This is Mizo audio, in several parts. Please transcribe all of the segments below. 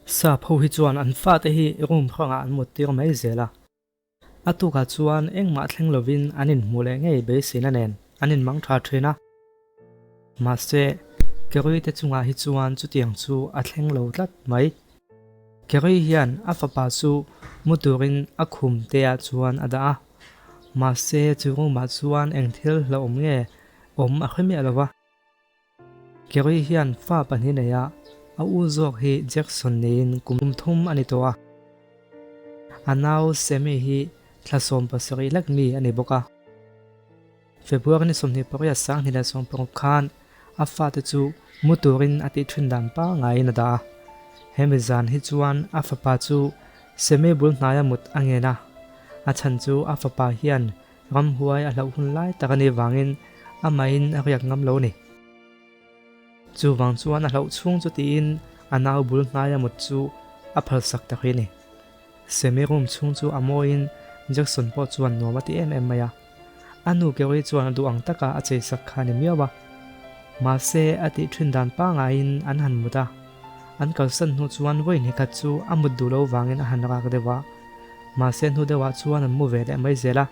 Sap ho hi chuan an fate hi room hrangah an mut tir mai zel a. A tukah chuan engmah thleng lovin an inhmuh leh ngei beiseina nen an inmang tha thin a. Mahse, Kerry te chungah hi chuan chutiang chu a thleng lo tlat mai. Kerry hian a fapa chu mu turin a khum te ah chuan a dah a. Mahse, chu room ah chuan eng thil hlauhawm nge awm a hre miah lo va. Kerry hian fa pahnih nei a, a u zawk hi Jackson niin kum thum a ni tawh a. A nau Sammy hi thla 70 lek mi a ni bawk a. February ni 28 2016 khan a fate chu mu turin a tih thin dan pangaiin a dah a. Hemi zan hi chuan a fapa chu Sammy bul hnaia mut a ngen a, a chhan chu a fapa hian Ramhuai a hlauh hun lai tak a nih vangin amahin a riak ngam lo a ni. Chuvang chuan a hlauh chhung chu tiin a nau bul hnaia mut chu a phalsak ta khi a ni. Semi room chhung chu a mawiin Jackson pawh chuan nuam a ti em em mai a. A nu Kerry chuan a duh ang taka a cheisak kha a ni miau a. Mahse a tih thin dan pangaiin an han mut a. An kalsan hnu chuan vawi hnikhat chu a mut duh lo vangin a han rak deuh a. Mahse hnu deuhah chuan an mu ve leh mai zel a.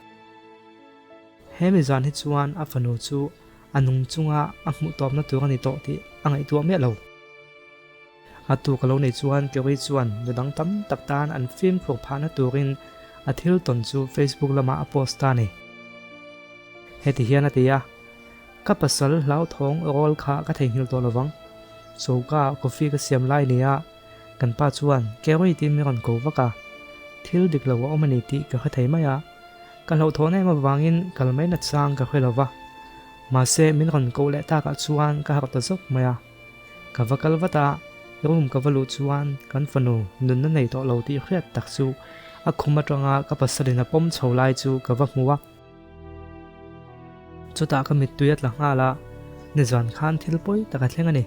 Hemi zan hi chuan a fanu chu a nung chunga a hmuh tawpna tur a ni tawh tih a ngaihtuah miah lo. A tuk a lo nei chuan Kerry chuan nu dang tam tak tan an fimkhur phahna turin a thil tawn chu Facebook lamah a post ta a ni. Heti hian a ti a, Ka pasal hlauthawng rawl kha ka theihnghilh tawh lovang. Choka coffee ka siam lai nia. Kan pa chuan Kerry tiin min rawn ko vak a, thil dik lo a awm a ni tih ka hre thei mai a. Ka hlauhthawhna em avangin kal mai na chang ka hre lo va. Mahse min rawn koh leh takah chuan ka harh ta zawk mai a. Ka va kal vat a, room ka va luh chuan kan fanu nunna nei tawh lo tih hriat tak chu a khum atanga ka pasalin a pawm chho lai chu ka va hmu a. Chutah ka mittui a tla nghal a, nizan khan thil pawi tak a thleng a ni.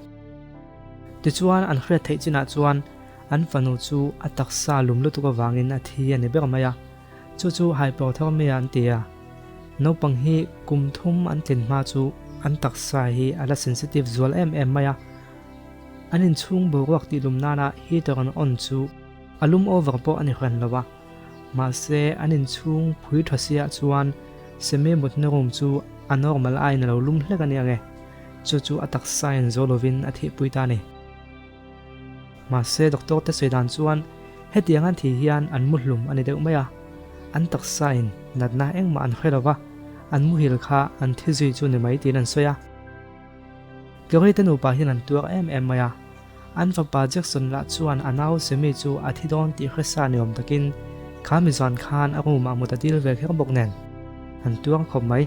Tichuan an hriat theih chinah chuan an fanu chu a taksa lum lutuk avangin a thi a ni ber mai a, chu chu hypothermia an ti a. Naupang hi kum thum an tlin hma chu an taksa hi a la sensitive zual em em mai a. An inchhung boruak tihlum nana heater an on chu a lum over pawh a ni hran lo a. Mahse an inchhung phui tha siah chuan Semi mutna room chu a normal aiin a lo lum hlek a ni ang e. Chu chu a taksa in zo lovin a thihpui ta a ni. Mahse doctor te sawi dan chuan hetiang an thih hian an muhlum a ni deuh mai a, an taksa in natna engmah an hre lova, an muhil kha an thi zui chu ni mai tiin an sawi a. Kerry te nupa hian an tuar em em mai a, an fapa Jackson lah chuan a nau Semi chu a thi dawn tih hresa ni awm takin kha mi zan khan a room ah mut a dil ve kher bawk nen an tuar khawp mai.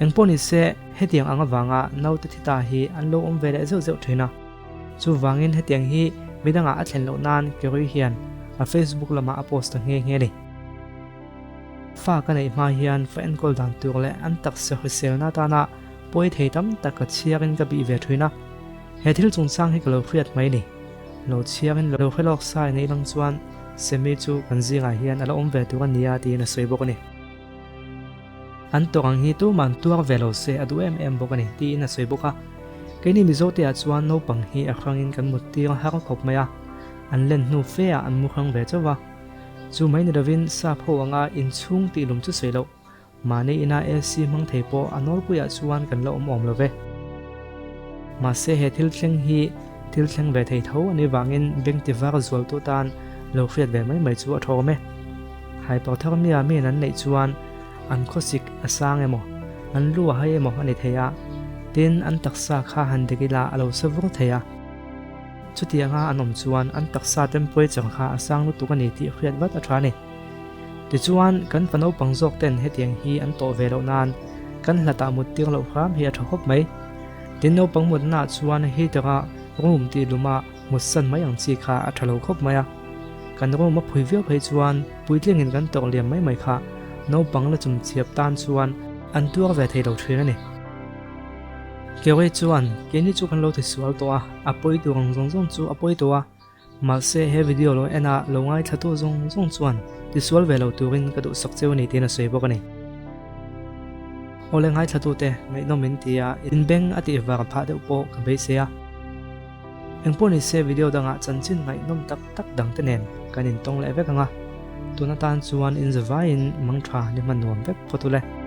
Engpawh ni se, hetiang ang avanga naute thi ta hi an lo awm ve leh zeuh zeuh thin a. Chuvangin hetiang hi midangah a thlen loh nan Kerry hian a Facebook lamah a post ta nghe nghe a ni. Fa ka neih hma hian fa enkawl dan tur leh an taksa hriselna atana pawi thei tam tak ka chhiarin ka bih ve thin a. He thil chungchang hi ka lo hriat mai ni. Lo chhiarin lo hre lawk sa in eilang chuan Semi chu kan zingah hian a la awm ve tur a nia tiin a sawi bawk a ni. An tawk ang hi tuman tuar ve lo se a duh em em bawk a ni tiin a sawi bawk a. Keini Mizote ah chuan naupang hi a hrangin kan mut tir har khawp mai a, an len hnu fe ah an mu hrang ve chauh a. Chu mai ni lovin sap ho anga inchhung tih lum chu sawi loh, mahni ina AC hmang thei pawh a nawlpuiah chuan kan la awm awm lo ve. Mahse he thil thleng hi thil thleng ve thei tho a nih vangin beng ti var zualtu tan lo hriat ve mai mai chu a tha awm e. Hypothermia miin an neih chuan an khawsik a sang emaw, an lu a hai emaw a ni thei a, tin an taksa kha han dik ila a lo sa vur thei a. Chutianga an awm chuan an taksa temperature kha a sang lutuk a ni tih hriat vat a tha a ni. Tichuan, kan fa naupang zawk ten hetiang hi an tawh ve loh nan kan hlatah mut tir loh hram hi a tha khawp mai. Tin naupang mutnaah chuan heater-a room tih luma mut san mai ang chi kha a tha lo khawp mai a. Kan room a phui viau phei chuan puitlingin kan tawrh liam mai mai kha naupang la chumchiap tan chuan an tuar ve thei lo thin a ni. Kerry chuan, Keini chu kan lo ti sual tawh a, a pawi tur ang zawng zawng chu a pawi tawh a. Mahse he video lo en a lo ngaithlatu zawng zawng chuan ti sual ve lo turin ka duhsak cheu a ni tiin a sawi bawk a ni. Awle ngaithlatute ngaihnawm in ti a, inbeng a tih var phah deuh pawh ka beisei a. Engpawh nise video dangah chanchin ngaihnawm tak tak dangte nen kan intawng leh vek ang a, tun atan chuan inzavaiin mangtha ni hman nuam vek phawt ule.